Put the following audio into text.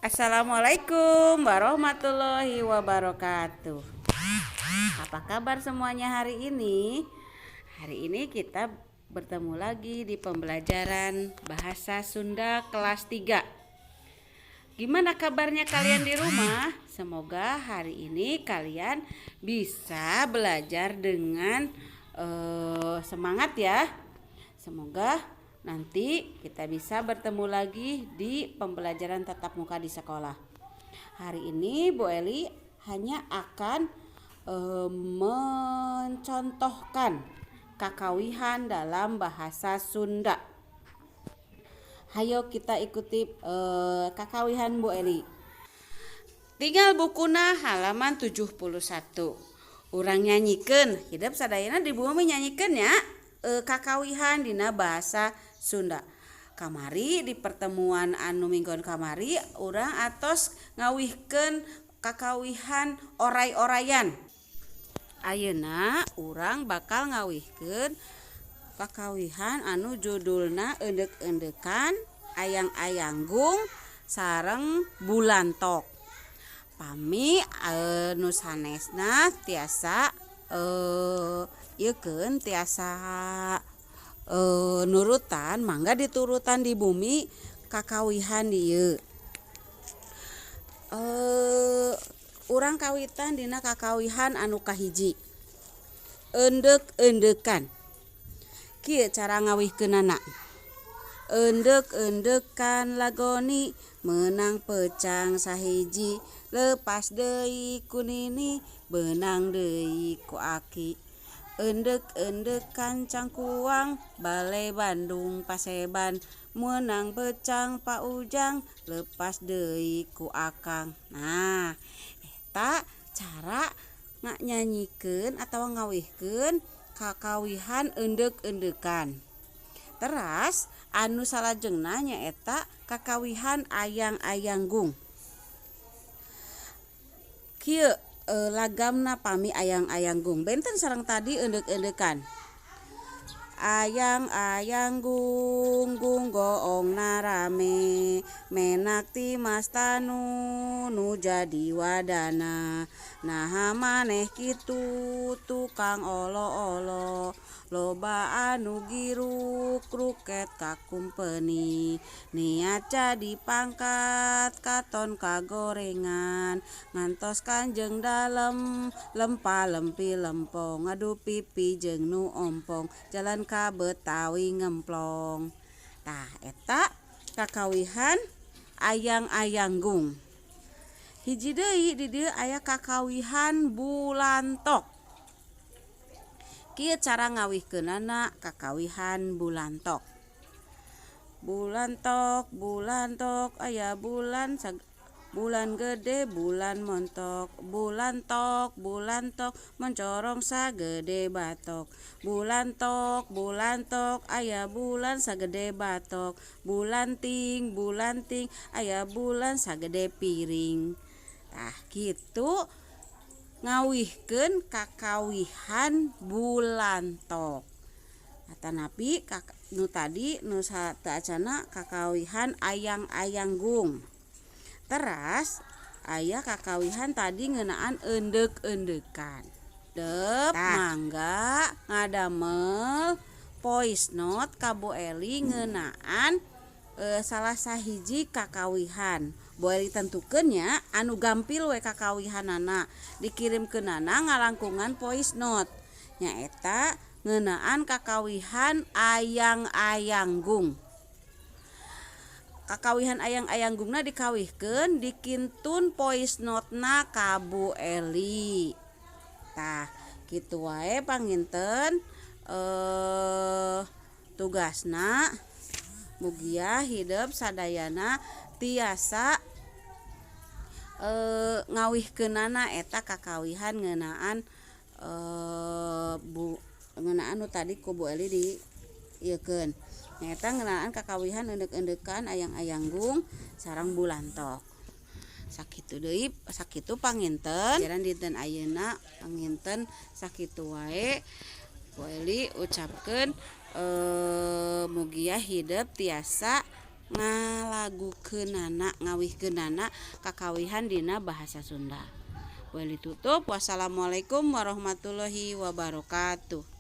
Assalamualaikum warahmatullahi wabarakatuh. Apa kabar semuanya hari ini? Hari ini kita bertemu lagi di pembelajaran Bahasa Sunda kelas 3. Gimana kabarnya kalian di rumah? Semoga hari ini kalian bisa belajar dengan semangat ya. Semoga nanti kita bisa bertemu lagi di pembelajaran tatap muka di sekolah. Hari ini Bu Eli hanya akan mencontohkan kakawihan dalam bahasa Sunda. Hayo kita ikuti kakawihan Bu Eli. Tinggal bukuna halaman 71. Urang nyanyikan, hidep sadayana di bumi nyanyikan ya kakawihan dina bahasa Sunda. Kamari di pertemuan anu minggon kamari urang atos ngawihkeun kakawihan oray-orayan. Ayeuna urang bakal ngawihkeun kakawihan anu judulna Eundek-eundekan, Ayang-ayanggung sareng Bulantok. Pami nu sanesna tiasa ieukeun, tiasa nurutan, mangga diturutan di bumi kakawihan dieu. Urang kawitan dina kakawihan anu kahiji, Eundek-eundekan. Kieu cara ngawihkeunana: Eundek-eundekan lagoni, meunang peucang sahiji, lepas deui ku nini, beunang deui ku aki. Eundek-eundekan cangkuang, Bale Bandung paseban, meunang peucang Pak Ujang, lepas deui ku akang. Nah, eta cara nganyanyikeun atawa ngawihkeun kakawihan Eundek-eundekan. Teras anu salajengna nyaeta kakawihan Ayang-ayanggung. Kieu lagamna pami Ayang-ayanggung, benten sareng tadi Eundek-eundekan. Ayang-ayanggung gung goongna rame, menak ti Mas Tanu nu jadi wadana. Naha maneh kitu tukang olo-olo, loba anu giruk ruket ka kumpeni. Niat jadi pangkat katon kagorengan, ngantos Kanjeng Dalem lempa lempi lempong, ngadu pipi jeung nu ompong, jalan ka Betawi ngemplong. Tah, eta kakawihan Ayang-ayanggung. Hiji deui di dieu aya kakawihan Bulantok. Kieu cara ngawihkeunana kakawihan Bulantok: Bulantok, bulantok, aya bulan bulan gede, bulan montok. Bulantok, bulantok, moncorong sagede batok. Bulantok, bulantok, aya bulan sagede batok. Bulanting, bulanting, aya bulan sagede piring. Tah, kitu ngawihkeun kakawihan Bulantok. Atanapi nu tadi nu sateuacanna kakawihan Ayang-ayanggung. Teras aya kakawihan tadi ngeunaan Eundek-eundekan. Dep mangga ngadamel voice note ka Bu Eli ngeunaan salah sahiji kakawihan. Bu Eli tentukeun nya, anu gampil we kakawihanana dikirimkeunana ngalangkungan voice note, nyaeta ngeunaan kakawihan Ayang-ayanggung. Kakawihan Ayang-ayanggungna dikawihkeun, dikintun voice note-na ka Bu Eli. Tah, kitu wae panginten tugasna. Mugia hidep sadayana tiasa ngawihkeunana eta kakawihan ngeunaan bu ngeunaan nu tadi ku Bu Eli di ieukeun, nyaeta ngeunaan kakawihan Eundek-eundekan, Ayang-ayanggung sareng Bulantok. Sakitu deui, sakitu panginten ajaran dinten ayeuna. Panginten sakitu wae Bu Eli ucapkeun, mugia hidep tiasa ngalagukeunana, ngawihkeunana kakawihan dina bahasa Sunda. Boleh ditutup. Wassalamualaikum warahmatullahi wabarakatuh.